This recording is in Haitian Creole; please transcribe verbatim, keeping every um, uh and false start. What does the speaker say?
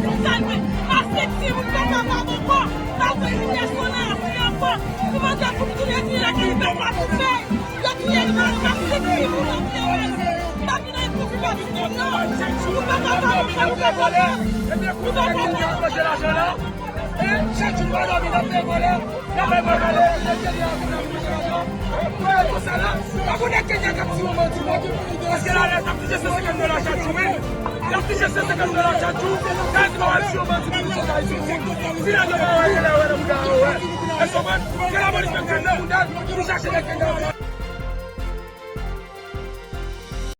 Konsa l ye. Pase timoun pa kapab ankò. Pa gen limyè solèy anpil ankò. Nou mande pou tounen tounen lakay pèp la pou fè. Yo touye nou, pase timoun anpil. Pa gen anyen pou fè pou nou. Nou pa kapab ankò, nou pa kapab. Nou pa kapab ankò.